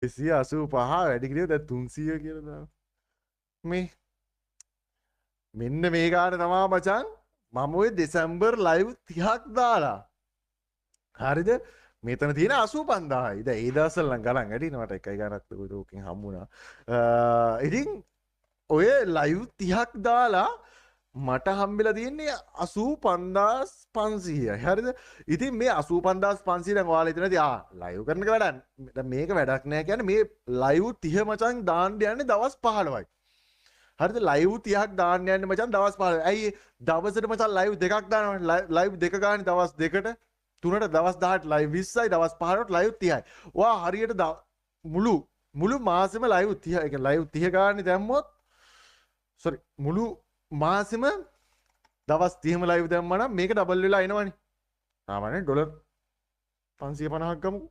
285 වැඩි කිරිය දැන් 300 කියලා දාන්න. මේ මෙන්න මේ ගාන තමා මචං මම ඔය දෙසැම්බර් ලයිව් 30ක් දාලා. හරිද? මෙතන තියෙන 85,000යි. දැන් ඒ දවස්වල නම් ගණන් වැඩි නේ, මට එකයි ගණනක් කොයිද ඕකෙන් හම්බුණා. ඉතින් ඔය ලයිව් 30ක් දාලා මට හම්බෙලා තියෙන්නේ 85,500යි. හරිද? ඉතින් මේ 85,500 දැන් ඔයාලා හිතනවා ඉතින් ලයිව් කරන එක වැඩක්. දැන් මේක වැඩක් නෑ කියන්නේ මේ ලයිව් 30 මචං දාන්න යන්නේ දවස් 15යි. හරිද? ලයිව් 30ක් දාන්න යන්නේ මචං දවස් 15යි. ඇයි දවසට මචං ලයිව් දෙකක් දානවා. ලයිව් දෙක ගානේ දවස් දෙකට තුනට දවස් 10ට ලයිව් 20යි, දවස් 15ට ලයිව් 30යි. ඔයා හරියට මුළු මුළු මාසෙම ලයිව් 30, ඒ කියන්නේ ලයිව් 30 ගානේ දැම්මොත්, සෝරි, මුළු මාසෙම දවස් 30ම ලයිව් දැම්මා නම් මේක ඩබල් වෙලා එනවනේ. සාමාන්‍යයෙන් ඩොලර් 550ක් ගමුකෝ.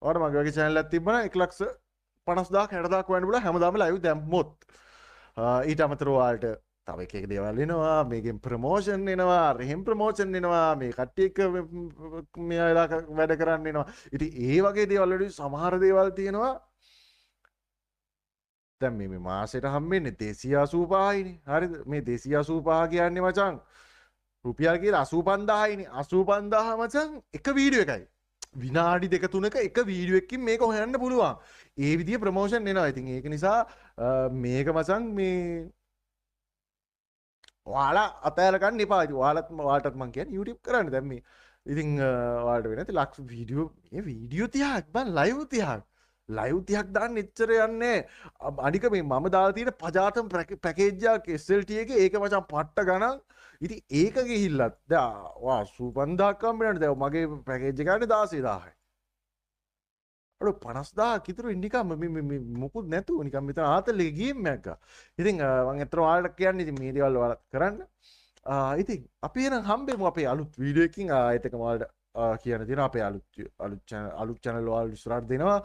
ඔයාලට මගේ වගේ චැනල් එකක් තිබ්බනම් 1,50,000ක් 60,000ක් හොයන්න පුළුවන් හැමදාම ලයිව් දැම්මොත්. ඊට අමතරව ඔයාලට තව එක එක දේවල් එනවා, මේකෙන් ප්‍රමෝෂන් එනවා, අර එහෙම ප්‍රමෝෂන් එනවා, මේ කට්ටිය එක්ක මෙයා වෙලා වැඩ කරන්න එනවා. ඉතින් ඒ වගේ දේවල් වලදී සමහර දේවල් තියෙනවා. දැන් මේ මාසෙට හම්බෙන්නේ 285යිනේ. හරිද? මේ 285 කියන්නේ මචං රුපියල් කියලා 85,000යිනේ. 85,000 මචං එක වීඩියෝ එකයි. විනාඩි දෙක තුනක එක වීඩියෝ එකකින් මේක හොයන්න පුළුවන්. ඒ විදිය ප්‍රමෝෂන් එනවා. ඉතින් ඒක නිසා මේක මචං මේ ඔයාලා අතෑර ගන්න එපා. ඉතින් ඔයාලටත් මං කියන්නේ YouTube කරන්න දැන් මේ. ඉතින් ඔයාලට වෙන ඉතින් ලක්ෂ වීඩියෝ, මේ වීඩියෝ 30ක් බං, ලයිව් 30ක්. ලයිව් 30ක් දාන්න එච්චර යන්නේ. අනික මේ මම දාලා තියෙන පජාතම පැකේජ් එකක් SLT එකේ, ඒක මචං පට්ට ගණන්. ඉතින් ඒක ගිහිල්ලත් දැන් ඔයා 85,000ක් හම්බ වෙනවනේ. දැන් මගේ පැකේජ් එක යන්නේ 16,000යි. අඩෝ 50,000ක් ඉතුරු වෙන්නේ නිකම්ම මේ මේ මොකුත් නැතුව නිකන් මෙතන ආතල් එක ගේම් එකක් ගා. ඉතින් මං ඇත්තටම ඔයාලට කියන්නේ ඉතින් මේ දේවල් ඔයාලත් කරන්න. ඉතින් අපි එහෙනම් හම්බෙමු අපේ අලුත් වීඩියෝ එකකින්. ආයෙත් එකම ඔයාලට කියන්න තියෙනවා අපේ අලුත් අලුත් චැනල් අලුත් චැනල් ඔයාලට ඉස්සරහට දෙනවා.